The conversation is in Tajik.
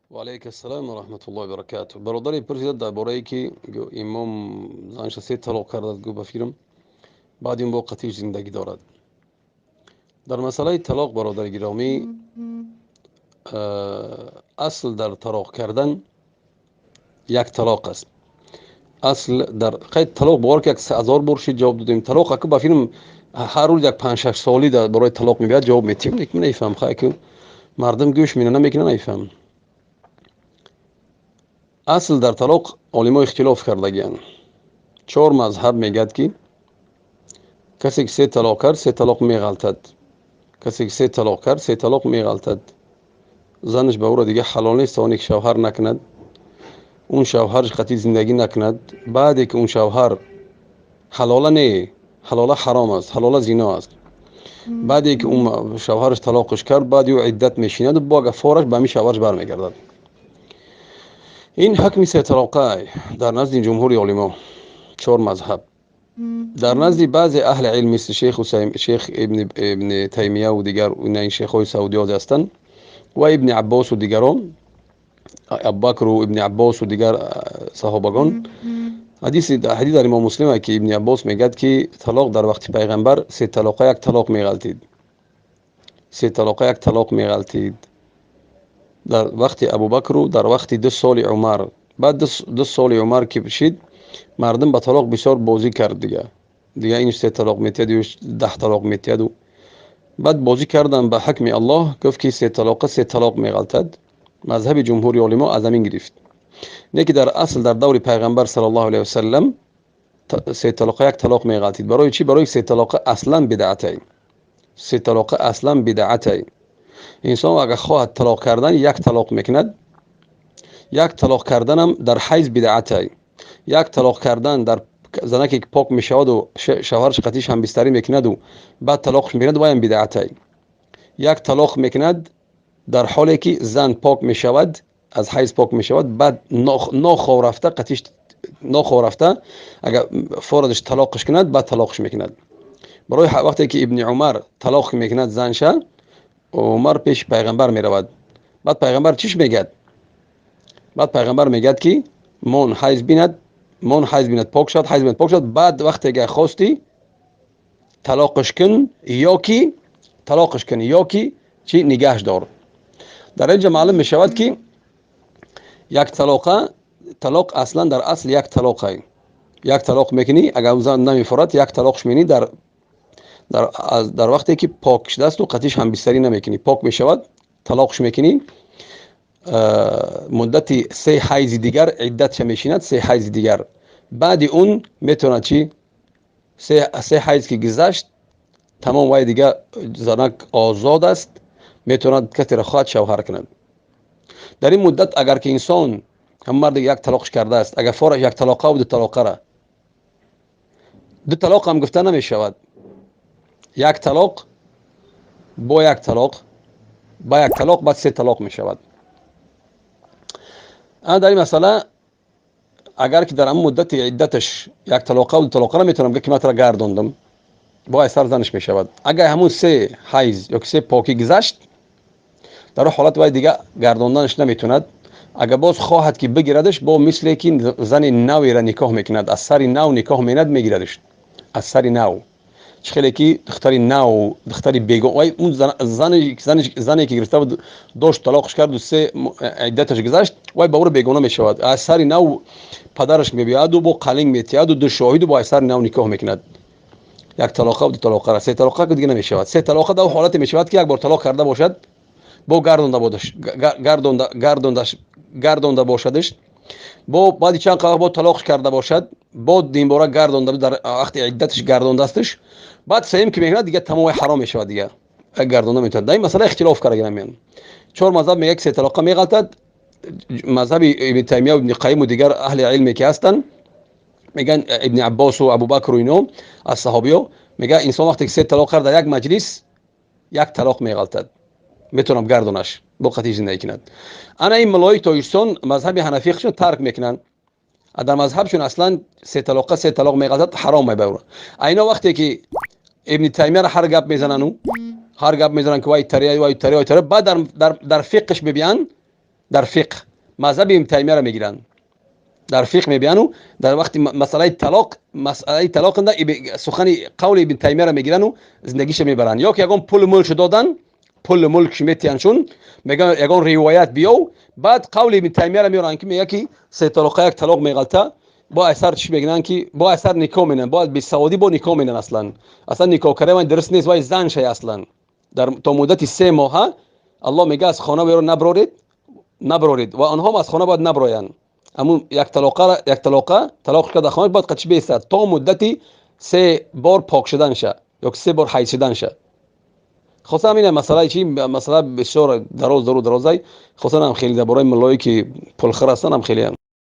Ва алайка ассалом ва раҳматуллоҳи ва баракатуҳ. Бародаре пурсида дар бораи ки имом занша се талоқ кардад, гӯ ба фикрам баъд ин бо қатиш зиндагӣ дорад. Дар масъалаи талоқ, бародари гиромӣ, асл дар талоқ кардан як талоқ аст. Асл дар қайд талоқ бовар ки як 1000 бор шид ҷавоб додем. Талоқ аку ба филм ҳар рӯз як 5-6 соли дар бораи талоқ мебиёд, ҷавоб метиҳем. Лекин наифаҳм, хай ки мардум гӯш мена намекунад, наифаҳм. Асл дар талоқ олимо ихтилоф кардагиянд. Чор мазҳаб мегӯяд, ки касе ки се талоқ кард, се талоқ меғалтад. Касе ки се талоқ кард, се талоқ меғалтад. Занаш ба ӯро дига ҳалол нест, то оне ки шавҳар накунад, он шавҳараш қатъи зиндагӣ накунад. Баъде ки он шавҳар ҳалола не, ҳалола ҳаром аст, ҳалола зино аст. Баъде ки он шавҳараш талоқаш кард, баъди ӯ иддат мешинаду бо агар фораш ба ҳамин шавҳараш бармегардад. Ин ҳукми сеталоқа дар назди ҷумҳури олимо, чор мазҳаб. Дар назди баъзе аҳли илм, мисли шейх Ибни Таймияву дигар ин шейхҳои саудиёзе ҳастанд ва Ибни Аббосу дигарон, Абубакру Ибни Аббосу дигар саҳобагон, ҳадиси ҳадис дар Имом Муслим, ки Ибни Аббос мегӯяд, ки талоқ дар вақти пайғамбар се талоқа як талоқ меғалтид, се талоқа як талоқ меғалтид дар вақти Абубакру дар вақти 2 соли Умар. Баъд 2 соли Умар ки шид, мардум ба талоқ бисёр бозӣ кард. Дига ин се талоқ метиҳад, ё 10 талоқ метиҳаду баъд бозӣ кардан ба ҳукми Аллоҳ, гуфт ки се талоқа се талоқ меғалтад. Мазҳаби ҷумҳури олимо аз ҳамин гирифт. Не ки дар асл дар даври пайғамбар саллаллоҳу алайҳи васаллам се талоқа як талоқ меғалтид. Барои чӣ? Барои се талоқа аслан бидаъатай. Се талоқа аслан бидаъатай. Инсон агар хоҳад талоқ кардан, як талоқ мекунад. Як талоқ карданам дар ҳайз бидаъатай. Як талоқ кардан дар занаке ки пок мешаваду шавҳараш қатиш ҳамбистарӣ мекунаду баъд талоқш мекунад, ваям бидаъатай. Як талоқ мекунад дар ҳоле ки зан пок мешавад, аз ҳайз пок мешавад, баъд нохов рафта қатиш, нохов рафта агар форадаш талоқш кунад, баъд талоқш мекунад. Барои вақте ки Ибни Умар талоқ мекунад занша, Умар пеши пайғамбар меравад. Баъд пайғамбар чиш мегӯяд? Баъд пайғамбар мегӯяд, ки мон ҳайз бинад, мон ҳайз бинад, пок шавад, ҳайз бинад, пок шавад, баъд вақте агар хости талоқш кун, ё ки талоқш кун, ё ки чӣ нигаҳш дор. Дар инҷа маълум мешавад, ки як талоқа, талоқ аслан дар асл як талоқай. Як талоқ мекунӣ, агар зан намефорад, як талоқш мекунӣ дар вақте ки пок шудаасту қатиш ҳамбистарӣ намекунӣ, пок мешавад, талоқш мекунӣ, муддати се ҳайзи дигар иддатша мешинад, се ҳайзи дигар. Баъди он метавонад чӣ? Се ҳайз ки гузашт, тамом, вай дига занак озод аст, метавонад касеро хоҳад шавҳар кунад. Дар ин муддат агар ки инсон ҳам марде як талоқш кардааст, агар фораш як талоқаву ду талоқара, ду талоқ ҳам гуфта намешавад. Як талоқ бо як талоқ ба як талоқ, баъд се талоқ мешавад. Ана дар ин масъала агар ки дар ҳамон муддати иддаташ як талоқаву ду талоқара, метавонам га ки ман туро гардондам, бо айсар занаш мешавад. Агар ҳамун се ҳайз ё ки се покӣ гузашт, дар он ҳолат вай дига гардонданаш наметавонад. Агар боз хоҳад ки бигирадаш, бо мисле ки зани навера никоҳ мекунад, аз сари нав никоҳ менад, мегирадаш аз сари нав. Чӣ хеле ки духтари нав, духтари бегон, вай он зане ки гирифта буд, дошт, талоқш карду се иддаташ гузашт, вай ба ӯро бегона мешавад. Аз сари нав падараш мебиёяду бо қалинг метиҳаду ду шоҳиду бо аз сари нав никоҳ мекунад. Як талоқа, ду талоқа, се талоқа дига намешавад. Се талоқа дар ҳолате мешавад, ки як бор талоқ карда бошад, бо гардонда бодаш, гардонда, гардондаш, гардонда бошадаш, бо баъди чанд вақт бо талоқш карда бошад, бо динбора гардонда, дар вақти иддаташ гардондаасташ, баъд сеюм ки мекунад, дига тамом ҳаром мешавад, дига гардонда метавонад. Дар ин масъала ихтилоф карда. Чор мазҳаб мегӯяд, ки се талоқа меғалтад. Мазҳаби Ибни Таймия, Ибни Қайиму дигар аҳли илме ки ҳастанд, мегӯянд Ибни Аббосу Абубакру ино аз саҳобиё, мегӯяд, инсон вақте ки се талоқ кард дар як маҷлис, як талоқ меғалтад, метавонам гардонаш, бо қатиш зиндагӣ кунад. Ана ин мулои тоҷикистон мазҳаби ҳанафиашон тарк мекунанд. Дар мазҳабшон аслан се талоқа се талоқ меғалтад, ҳаром мебарад. Айно вақте ки Ибни Таймияро ҳар гап мезанану ҳар гап мезананд, ки вай тария, вай тария, вай тария, баъд дар фиқш мебиёнд. Дар фиқҳ мазҳаби Ибн Таймияро мегиранд, дар фиқҳ мебияну дар вақти масъалаи талоқ, масъалаи талоқ сухани қавли Ибн Таймияро мегирану зиндагиша мебаранд. Ё ки ягон пулу мулкшо додан, пулу мулкш метиҳанд, чун мегӯянд, ягон ривоят биёв, баъд қавли Ибн Таймияро меоранд, ки мегӯяд, ки се талоқа як талоқ меғалта. Бо асар чӣ мегӯянд, ки бо асар никоҳ менанд, бояд бесаводӣ бо никоҳ менанд. Аслан никоҳ кардан дуруст нест, вай зан шай. Аслан дар то муддати 3 моҳа Аллоҳ мега, аз хона беро наброред, наброред, ва онҳоам аз хона бояд наброянд. Ҳамун як талоқа, як талоқа талоқ карда, хона бояд қачи беистад то муддати се бор пок шуданша ё се бор ҳайз шуданша. Хостам ина масъалаи чи, масъала бисёр дароз дару дарозай. Хостам хеле дар бораи муллое, ки пулхӯр ҳастанд, ҳам хеле.